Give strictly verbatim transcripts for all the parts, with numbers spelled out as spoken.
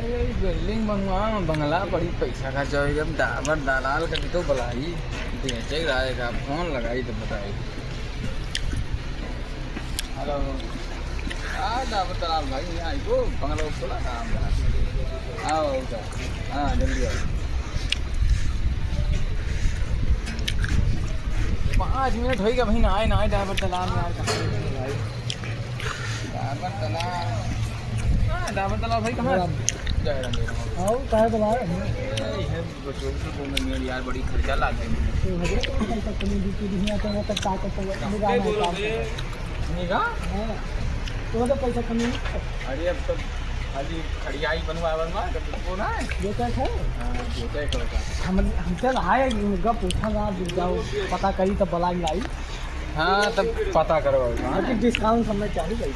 ये बिल्डिंग बनवा, बंगला, बड़ी पैसा खर्चा होई। अब दाबर दलाल का भी तो बुलाई, बेचे रहेगा, फोन लगाई तो बताई। हेलो। आ, दाबर दलाल भाई, यहाँ आई को, बंगला खोला काम करा। आओ, आओ, हाँ, जल्दी आओ। पाँच मिनट होई गया भाई, ना आए, ना आए दाबर दलाल यार, कहाँ है भाई? दाबर दलाल। हाँ, दाबर दलाल भाई, कहाँ है? जय राम, जय राम। आओ, काहे बुलाए? ए, ये बच्चों को बोलने में यार बड़ी खर्चा लागे। तो हजरत को कल तक तुम्हें ड्यूटी नहीं आता, वो तक ताकत तो निगाह नहीं काम करता। निगाह? हाँ। तो मतलब पैसा कमी नहीं करता। अरे, अब तो खाली खड़ियाई बनवा, बनवा, तो कुछ को ना है। बेटा है? हाँ, बेटा है, कल का। हम, हमसे रहा है, गप उठा ना, जाओ, पता करी तो बुलाई लाई। हाँ, तब पता करो, हाँ। लेकिन डिस्काउंट हमें चाहिए भाई।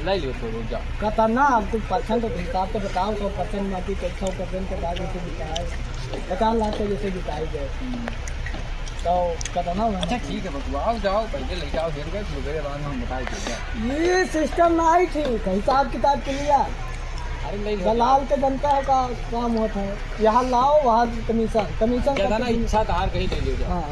ले लियो तो, जाओ। कहता ना, अब तुम परसेंट के हिसाब से बताओ, सौ परसेंट माटी पे सौ परसेंट के बाद जैसे बिकाए, पचास लाख के जैसे बिकाई जाए। हम्म। तो कहता ना, अच्छा, ठीक है, बतुआओ, जाओ, पहले लेके आओ, फिर गए, फिर गए, बाद में हम बताए देंगे। ये सिस्टम ना आई ठीक है, हिसाब किताब के लिए। अरे, ले लो। दलाल के जनता है का काम होता है, यहाँ लाओ, वहाँ कमीशन, कमीशन ज्यादा का ना कमीशन। इच्छा तार कहीं ले लो, जाओ। हाँ।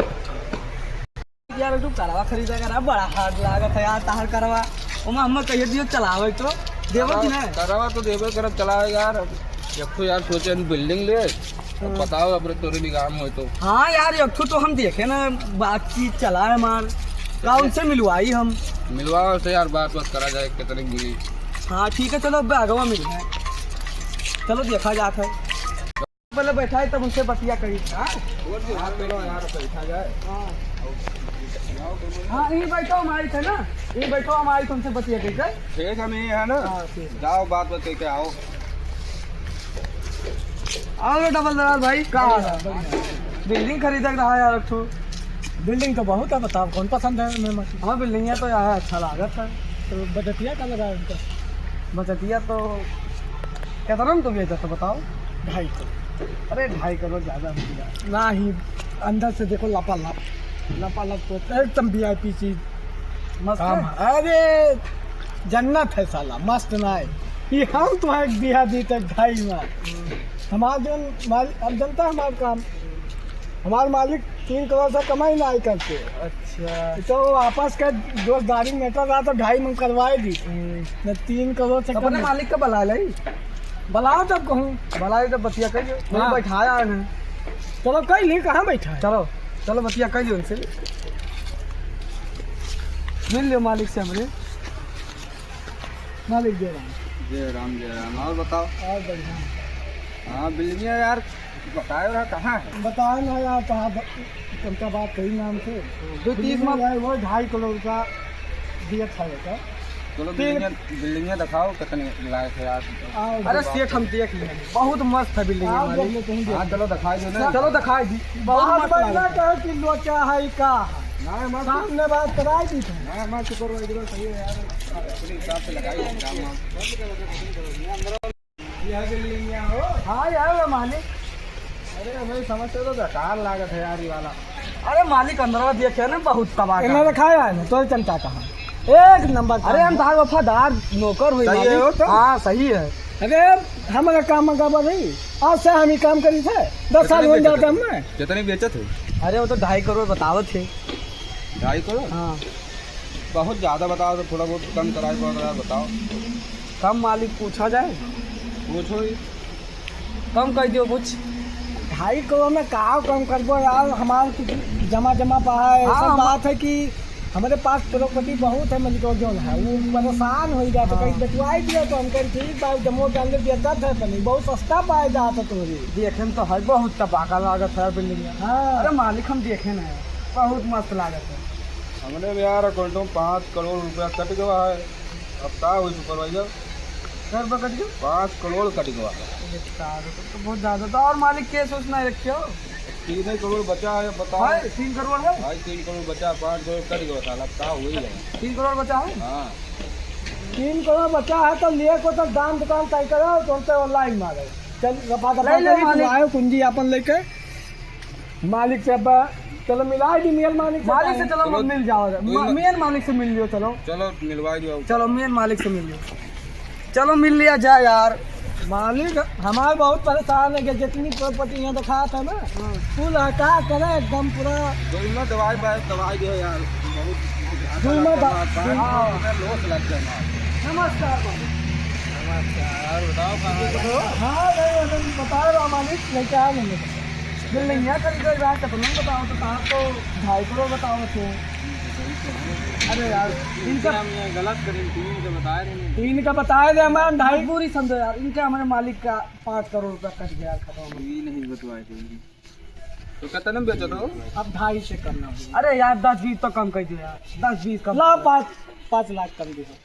यार, तू करवा खरीदा कर, बड़ा हार्ड लागत है यार, तार करवा। ओमा हमें कहिए दियो, चलावे तो देबो कि करवा, नहीं? करवा तो देबे करब, चलावे यार। अब एक तो यार सोचे हम बिल्डिंग ले, अब हाँ। बताओ, अब तोरे भी काम होए तो। हाँ यार, एक ठो तो हम देखे ना, बातचीत चला है हमार, का उनसे मिलवाई हम। मिलवाओ से यार, बात बात करा जाए, कितने की मिली। हाँ, ठीक है, चलो, अब आगवा मिल है, चलो, देखा जात है। पहले बैठा है, तब उनसे बतिया करी। हाँ? हाँ, चलो यार, बैठा जाए। हाँ। हाँ, यहीं बैठो, हम आई थे ना, यहीं बैठो, हम आई थे, उनसे बतिया करी। ठीक है, हम यहीं है ना। हाँ, ठीक है। जाओ, बात बात करके आओ। आओ रे डबल दलाल भाई, का हाल है? बढ़िया, बढ़िया। बिल्डिंग खरीदे के रहा यार, एक ठो। बिल्डिंग तो बहुत है, बताओ कौन पसंद है? मैं मत हाँ, बिल्डिंग तो यार अच्छा लागत है। तो बजटिया का लगा है उनका? बजटिया तो कितना में तो बेचा था, बताओ? ढाई करोड़। अरे, ढाई करोड़ ज्यादा हो गया। नहीं, अंदर से देखो, लपालप। लपालप तो एकदम वी आई पी चीज। मस्त काम है? है। अरे, जन्नत है साला, मस्त ना है। ये हम तो है दिया दी तक ढाई में। हमार जौन माल-, अब जनता हमार काम। हमार मालिक तीन करोड़ से कमाई ना करते। अच्छा। तो आपस के दोस्तदारी matter रहा तो ढाई में करवाए दी। हम्म। न तीन करोड़ से अपने कम। मालिक का बुला ले। बुलाओ तब कहूँ। बुलाए तो बतिया करियो। हाँ। वहीं बैठाया है ना। चलो कहीं नहीं, कहाँ बैठा है? चलो, चलो बतिया करियो उनसे। मिल लियो मालिक से हमरे। मालिक जय राम। जय राम, जय राम। और बताओ? और बढ़िया। हाँ, बिल्डिंग यार, बताए रहा कहाँ है? बताए ना यार, कहाँ ब-, तुमका बात कही नाम से। दो तीस बिल्डिंग में यार, वो ढाई करोड़ का दिया था बेटा। चलो, तीन बिल्डिंग, बिल्डिंग दिखाओ, कितने लायक है यार। आओ, अरे बात सेठ, हम देख लिए, बहुत मस्त है बिल्डिंग आप हमारी। देख लो, तुम देख हाँ, लो। चलो दिखाई दो ना। चलो दिखाई दी, बहुत बहुत मस्त बढ़िया लागत है। कहो कि लोचा है का? ना, मस्त। सामने बात कराई दी तुम। ना, मस्त supervisor सही है यार। अपने हिसाब से लगाई है काम वाम। यह बिल्डिंग यहाँ हो? हाँ यार, वो मालिक। अरे भाई, समझते तो बेकार लागत है यार, ये वाला। अरे मालिक, अंदरवा देखे ना, बहुत तबाह इन्हें का। रखाया है ना, तो चिंता कहाँ? एक नंबर काम अरे हम है। तार वफादार नौकर हुई सही है मालिक। हो तो? हाँ, सही है। अरे, हम अगर काम में गड़बड़ रही, आज से हम ही काम करी थे, दस साल कितने हो जाते बेचत है? हमने। कितने बेचत है? अरे वो तो ढाई करोड़ बतावत थे। ढाई करोड़? हाँ। बहुत ज्यादा बताओ तो थोड़ा बहुत कम कराए, बहुत ज्यादा बताओ। कम मालिक पूछा जाए? पूछो ही। कम कर दियो कुछ। ढाई करोड़ में का कम करबो यार, हमार कुछ जमा जमा पा है। हाँ, सब हम बात है कि हमारे पास प्रॉपर्टी बहुत है, मतलब जौन है, वो परेशान हो गया, तो हाँ। कहीं बेचवाई दिया, तो हम कहीं ठीक बा, जमो के अंदर बेचत है, तो नहीं, बहुत सस्ता पाए जात है तोरे। देखे में तो है, बहुत तबाका लागत है बिल्डिंग। हाँ। अरे मालिक, हम देखे ना, बहुत मस्त लागत है। हमने भी यार अकाउंट में पाँच करोड़ रुपया कट गवा है, अब का हुई supervisor? घर पर कट गया? पाँच करोड़ कट गवा है। अरे यार, तो बहुत ज्यादा था। और मालिक, केस उस नहीं रखे हो? तीन ही करोड़ बचा है, बताओ। है, तीन करोड़ है? भाई, तीन करोड़ बचा, पाँच करोड़ कट गया साला, अब का हुई है? तीन करोड़ बचा है? हाँ। तीन करोड़ बचा है तो लिए को तो दान दुकान तय करो, तुम तो online मारो। चल, रफा दफा नहीं, नहीं, करी, मालिक। तुम आयो कुंजी अपन लेके। मालिक से अब चलो मिला दी, मेन मालिक से मालिक से। चलो, चलो, मिल जाओ। दो मा-, मिनट। मेन मालिक से मिल लियो, चलो। चलो, मिलवा दियो। चलो, मेन मालिक से मिल लियो। चलो, मिल लिया जाए यार। मालिक, हमार बहुत परेशान है कि जितनी प्रॉपर्टी यहाँ दिखात है ना, हाँ। कुल हटा करे एकदम पूरा। दो ही में दवाई बा-, दवाई दे यार, बहुत दुई में दवा-, बाहर हाँ। में लॉस लग गया हमारा। नमस्कार बाबू। नमस्कार, बताओ कहाँ है? हाँ, नहीं, अभी बता रहा मालिक, लेके आ लेंगे। बिल्डिंग यहाँ खरीदे बात, तो तुम बताओ, तो कहाँ तो ढाई करोड़ बताओ थे। अरे यार, इनका इनका हम ये गलत करें, तीन के बताए रहे हैं। तीन का बताए रहे हमारे ढाई। मजबूरी समझो यार, इनके हमारे मालिक का पाँच करोड़ रुपया कट गया, खत्म हो गया। ये नहीं बतवाए थे। तो कितने में बेचो तो? अब ढाई से करना होगा। अरे यार, दस बीस तो कम कर दो यार, दस बीस कम ला, करो। पाँच, पाँच लाख कम दे दो।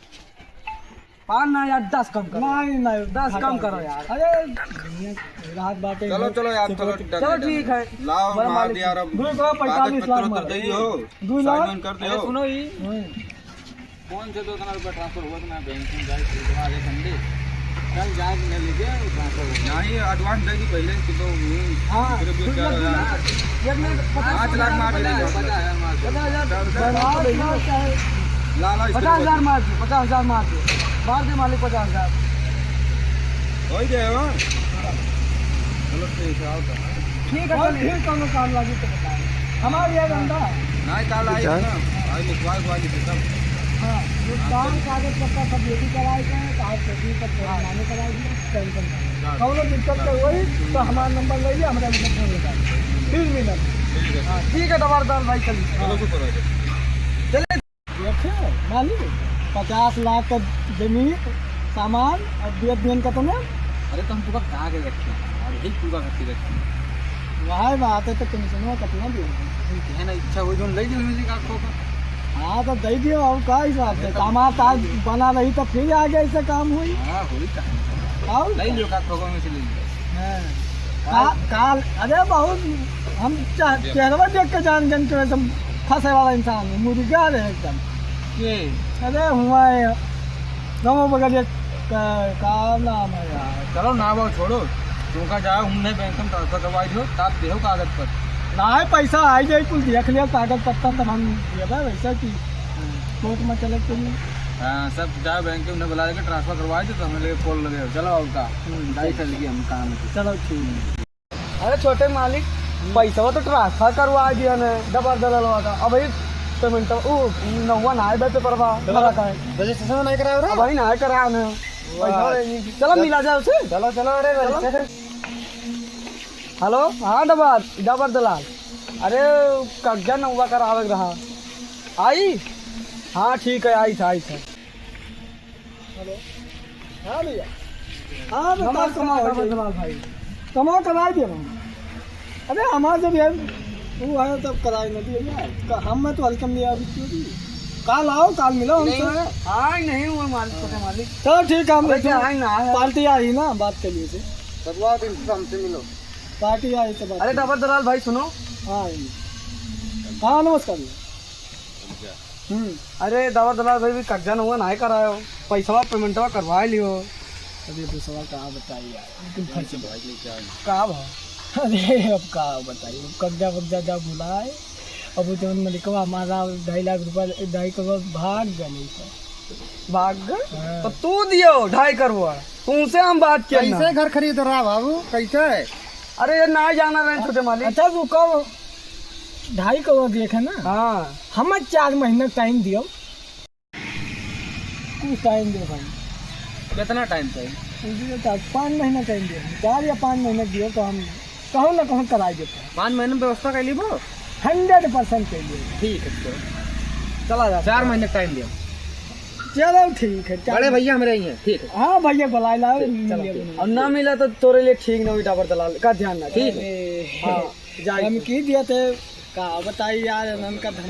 पाँच ना यार, दस कम करो। नहीं, नहीं, दस कम करो यार। अरे, दुनिया रात बाटे चलो, चलो यार, चलो, चलो, ठीक है। लाओ, बड़ा मार मालिक। दिया, अब दो लाख कागज पैंतालीस पत्र लाख तो मार। दे ही हो, दो लाख। Sign कर दे अरे हो। सुनो ही। हम्म। कौन से दो लाख रुपया transfer हुआ था, मैं बैंक में जाए, फिर दवा दे संडे। कल जाके मैं लेके आया, वो transfer हो गया। नहीं, advance दे दी पहले, कि तो, हम्म, हाँ, फिर भी फिर क्या लग रहा है? एक मिनट, पाँच लाख मार दे। पचास हजार मार दे। पचास हजार। पचास हजार मार दे। लाला, इस तरह पचास हजार मार दे, पचास हजार मार दे। मार दे मालिक पचास हजार। हो ही गया, हाँ? चलो, ठीक है, आओ तो। ठीक है, और चलिए। फिर कौनो काम लागी तो बताएं। हमार ये धंधा। नहीं, कल आई ना, आज लिखवा, लिखवा के देता हूँ। हाँ, ये काम कागज पत्तर सब ready कराए के, तो आज सेटिंग सब करवाने कराए दिया, tension ना। हाँ। कौनो दिक्कत तो वही, तो हमार नंबर ले लिया, हमारे नंबर फोन लगा। फिर मिलत। ठीक है। हाँ, ठीक है, दबरदार भाई, चलिए। चलो, शुक्र है। चलिए। देखे, मालिक, पचास लाख का जमीन, सामान, और दिए दिन का तो ना। अरे, तो हम तुका कहाँ के रखे हैं? और यही तुका घर के रखे हैं। वही बात है, तो कमीशनवा कितना दिए? तुम कहे ना, इच्छा हुई, जो ले लियो, म्यूजिक आपको का। हाँ, तो दे दियो, और का हिसाब से? अरे, तो हमारा ताज बना रही, तो फिर आगे ऐसे काम हुई। हाँ, हुई कहाँ? और ले लियो, का प्रोग्राम में से ले लियो। हाँ। का-, काल, अरे बहुत, हम चा-, चेहरवा देख के जान, जान के एकदम फंसे वाला इंसान है, मुर्गा रहे एकदम। के? अरे हुआ है, गाँव बगल एक, का, का नाम है यार? चलो ना बाबू, छोड़ो, तुमका जाओ, हमने बैंक में transfer करवाई दो, ताप देहो कागज पर। ना है, पैसा आई जाए, कुल देख लिया कागज पत्तर, तब हम देबे, वैसा कि कोर्ट में चले के लिए। हाँ, सब जाओ बैंक में, उन्हें बुला के transfer करवाई दो, तो हमें लेके call लगे, चलो और का, हम्म, जाई चल के हम काम है। चलो ठीक है। अरे छोटे मालिक, हम्म। पैसवा तो transfer करवा दिया ने, दबर दलालवा का। अब वही payment, उ नौवा ना आए बे paper बा, तो भरा का है। Registration नहीं कराया रहा? अब वही ना कराया ने। वाह। पैसा नहीं। चलो मिला जाए उसे। चलो, चलो, अरे चलो। Registration। Hello, हाँ दबर, दबर दलाल। अरे कब्जा नौवा करावे के रहा। आई? हाँ ठीक है, आई था, आई था। Hello। हाँ भैया। हाँ, तो नमस्कार, कमा हो जाए। नमस्कार भाई। कमा कराई दे हम। अरे, हमारे जब यार, वो है, तब कराई ना दिए यार। का-, हम मैं तो हल्के में लिया अभी क्यों भी। काल आओ, काल मिलो हमसे। नहीं, हाँ, नहीं हुआ मालिक, छोटे मालिक। चलो, ठीक है, हम अबे, क्या है ना, है? Party आई ना, बात कर लिए थे। शुरुआत इनसे हमसे मिलो। Party आई तो बात अरे, कर। दबर दलाल भाई, सुनो। हाँ, आइए। हाँ, नमस्कार भैया। हम्म। अरे, दबर दलाल भाई, भी कब्जा नौवा नाहीं करायो, पैसवा paymentवा करवा लियो। अरे, दूसरा का बताई यार, तुम फंस गए। का भा? अरे, अब का बताई, अब कब्जा वब्जा जा भुलाए। अब वो जौन मलिकवा हमारा ढाई लाख रुपया, ढाई करोड़ भाग गए। भाग गए? हाँ। तो तू दियो ढाई करोड़, तुमसे हम बात किया ना। कैसे घर खरीद रहा बाबू, कैसे? अरे, ये ना जाना रहे छोटे मालिक। अच्छा, तू कब ढाई करोड़ देखे ना? हाँ। हमें चार महीना time दियो। कुछ time दे भाई। कितना time चाहिए? मुझे तो चार, पाँच महीना time दे। चार या पाँच महीना दियो तो हम कहूँ ना कहूँ कराई देते हैं। पाँच महीने में व्यवस्था कर ली वो? Hundred percent कर ली। ठीक है, चलो। चला जाता चार है। महीने time दियो। चलो ठीक है, चलो। बड़े भैया हमारे ही हैं, ठीक है। हाँ भैया, बुलाए लाओ, ठीक, चलो, मिलिए ठीक। बने। और ना मिला तो तोरे लिए ठीक ना हुई, दबर दलाल का ध्यान रख। ठीक है। अरे, हाँ, जाए हम तो। की दिया थे, का बताई यार, इनका धन